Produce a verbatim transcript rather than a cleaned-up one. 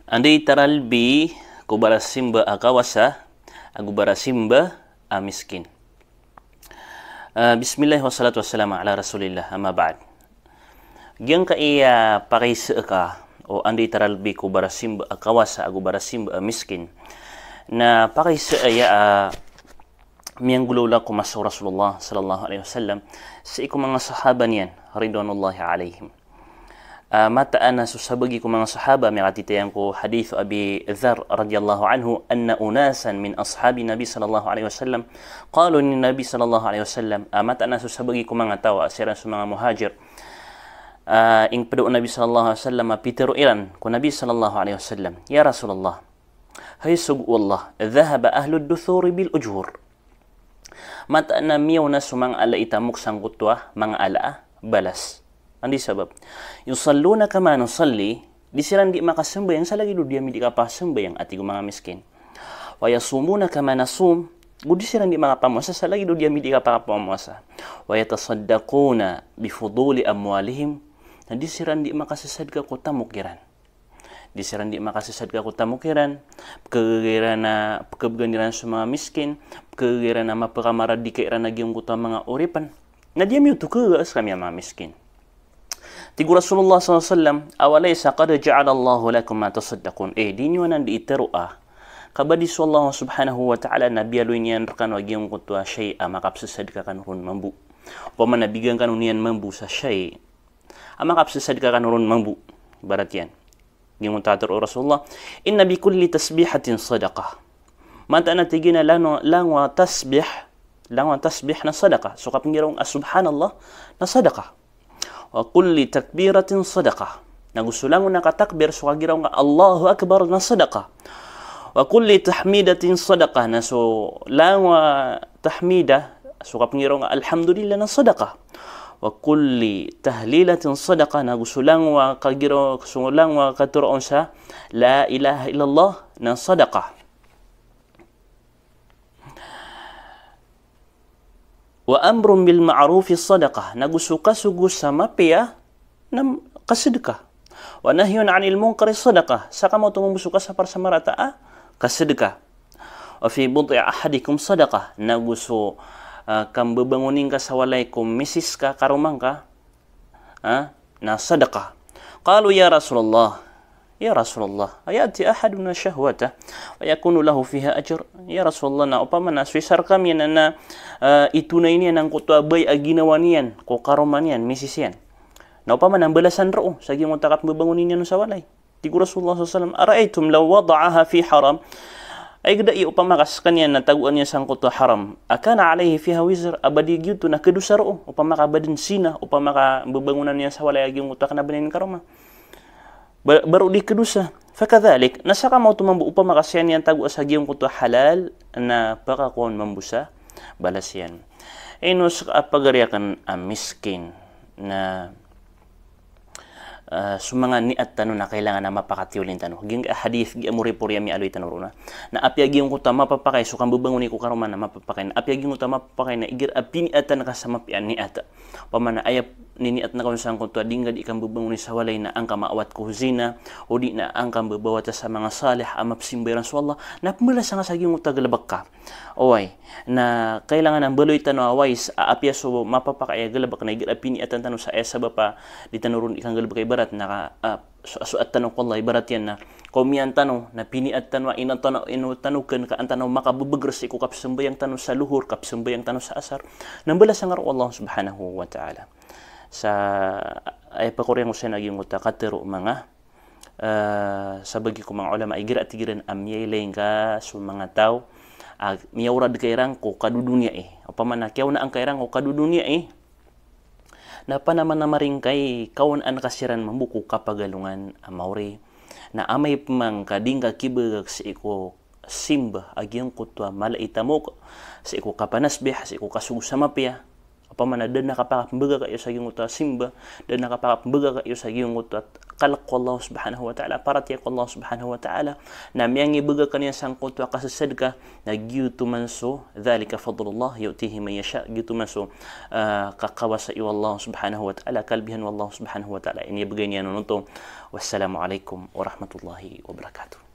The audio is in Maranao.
Anda i taralbi ko barasimba a kawasa ago barasimba a miskin. Ah, bismillah wassalatu wassalamu ala rasulillah, amma ba'd. Giyangkaya pakaiza ka o anda i taralbi ko barasimba a kawasa ago barasimba a miskin. Na pakaiza aya a miyanggolawla ko masa o Rasulullah sallallahu alaihi wasallam sii ko manga sahaba niyan, ridwanullahi alaihim. Ah, mataan a so sabagi ko manga sahaba, miyakatitayan ko hadith o Abi Dharr radiyallahu anhu, "Anna unasan min ashabi Nabi sallallahu alaihi wasallam qalu lin Nabi sallallahu alaihi wasallam," ah, mataan a so sabagi ko manga taw a siran so manga muhajir, ah, ingpd o Nabi sallallahu alaihi wasallam a pitaro iran ko Nabi sallallahu alaihi wasallam, "Ya Rasulullah, hay sogo o Allah, dhahaba ahlud duthuri bil ujur." Mataan a miyaona so manga ala i tamok sangkoto a manga ala a balas. Anda i sabap? "Yusalluna kama nusalli," di siran di makasambayang sa lagid o di ami di kapasambayang, a tig o manga miskin. "Wa yasumuna kama nasum," go di siran di makapamowasa sa lagid o di ami di kapakapamowasa. "Wa yatasaddaquna bi fuduli amwalihim," na di siran di makasasadka ko tamok iran. Di siran di makasasadka ko tamok iran, pkagaga iran a, pkabgan iran so manga miskin, pkagaga iran a mapkamaradika iran a giyangkoto a manga oripn. Na di ami oto kagaga skami a manga miskin. Tig o Rasulullah sallallahu alaihi wasallam, "Awalaysa qad ja'ala Allahu lakum ma tasaddaqun?" Eh, di niyo anan di itaro a ka ba di so Allah subhanahu wa ta'ala na biyaloy niyan rkano a giyangkoto a shay a makapsasadka kano ron mambo. Opama na bigan kano niyan mambo sa shay a makapsasadka kano ron mambo. Ibarat iyan, giyangkoto a tharoon o Rasulullah, "Inna bi kulli tasbihatin sadaqah." Mataan a tig iyan a langowan, langowan a tasbih, langowan a tasbih na sadaqah. So kapngiraw a subhanallah na sadaqah. "Wa kulli takbiratin sadaqah." Na go so langowan a katakbir, so kagiraw a Allahu Akbar na sadaqah. "Wa kulli tahmidatin sadaqah." Na so langowan a tahmidah, so kapngiraw a alhamdulillah na sadaqah. "Wa kulli tahlilatin sadaqah." Na go so langowan a kagiraw, so langowan a katharoon sa la ilaha illallah na sadaqah. "Wa amrun bil ma'rufi sadaqah." Na go so kasogo sa mapiya na kasadka. "Wa nahyun anil munkari sadaqah." Sa kamaoto mambo so kasapar sa marata a kasadka. "Wa fi bud'i ahadikum sadaqah." Na go so, ah, kambabangon ingka sa walay ko misis ka, karoma ngka, ah, na sadaqah. Qalu, "Ya Rasulullah, ya Rasulullah, aya'ti ahaduna shahwatah wa yakunu lahu fiha ajr?" Ya Rasulullah, na opama na so isa rkami na, na, ah, itonay niyan angkoto a baya a ginawa niyan ko karoma niyan, misis iyan, na opama na mbalasan roo sa giyangkoto a kapmbabangon iyan on sa walay. Tig o Rasulullah sallallahu alaihi wasallam, "Ara'aytum law wada'aha fi haram?" Ay gda iyo, opama ka skaniyan na tagoan iyan sangkoto a haram, "akana alayhi fiha wizr?" A ba di giyoto na kadosa roo, opama ka ba dn zina, opama ka mbabangonan iyan sa walay a giyangkoto a kna ba niyan karoma. Ba, ba roo di kadosa. "Fakadhalik," na sakamaoto mambo, opama ka siyan iyan tagoa sa giyangkoto a halal, na pakakowa on mambo sa balas iyan. Ino ska a pagari akn a miskin na Ah, so manga niyat tano na kailangan a mapakatiyolin tano. Giyangkai a hadith, giya moripori a miyaaloy tano roo na, na apiya giyangkoto a mapapakay so kambabangoni ko karoma na mapapakay, na apiya giyangkoto a mapapakay na igira a piniyatan ka sa mapiya a niyat. Opama na aya niniyat ngka on sangkoto a di ngka di kambabangoni sa walay na angka maawat ko zina, odi na angka mbabawata sa manga salih a mapsimba iran so Allah, na pmbalasan ka sa giyangkoto a galbk ka. Oway, na kailangan a mbaloy tano a wais a apiya so mapapakay a galbk na igira a piniyatan tano sa aya sabap a di tano ron di kanggalbka, ibarat na ka, ah, so, so, soat tano ko Allah, ibarat iyan na kaomiyaan tano, na piniyat tano a ino tano, ino tano kn ka an tano makababagr sii ko kapsambayang tano sa lohor, kapsambayang tano sa asar, na mbalasan ka roo o Allah subhanahu wa ta'ala. Sa aya pakoriyan ko saya na giyangkoto a katharo o manga ah, sabagi ko manga ulama, igira a tig iran a miyailay ngka so manga taw a miyaorad ka iran ko kadodoniyai. Opama na kiyaonaan ka iran ko kadodoniyai, na panamanamari ngka i kaonaan ka siran mambo ko kapagalongan a maori. Na amay pman ka di ngka kibagak sii ko simba a giyangkoto a mala i tamok, sii ko kapanasbih, sii ko kasogo sa mapiya, opama na da dn a kapakapmbagaka iyo sa giyangkoto a simba, da dn a kapakapmbagaka iyo sa giyangkoto a kalk ko Allah subhanahu wa ta'ala, paratiyaya ko Allah subhanahu wa ta'ala, na miyangibaga ka niyan sangkoto a kasasadka, na giyoto man so, dhalika fadlullah yu'tihi man yasha, giyoto man so, ah, kakawasa o Allah subhanahu wa ta'ala, kalbihan o Allah subhanahu wa ta'ala. Inibagay niyan on oto. Wassalamu alaikum warahmatullahi wabarakatuh.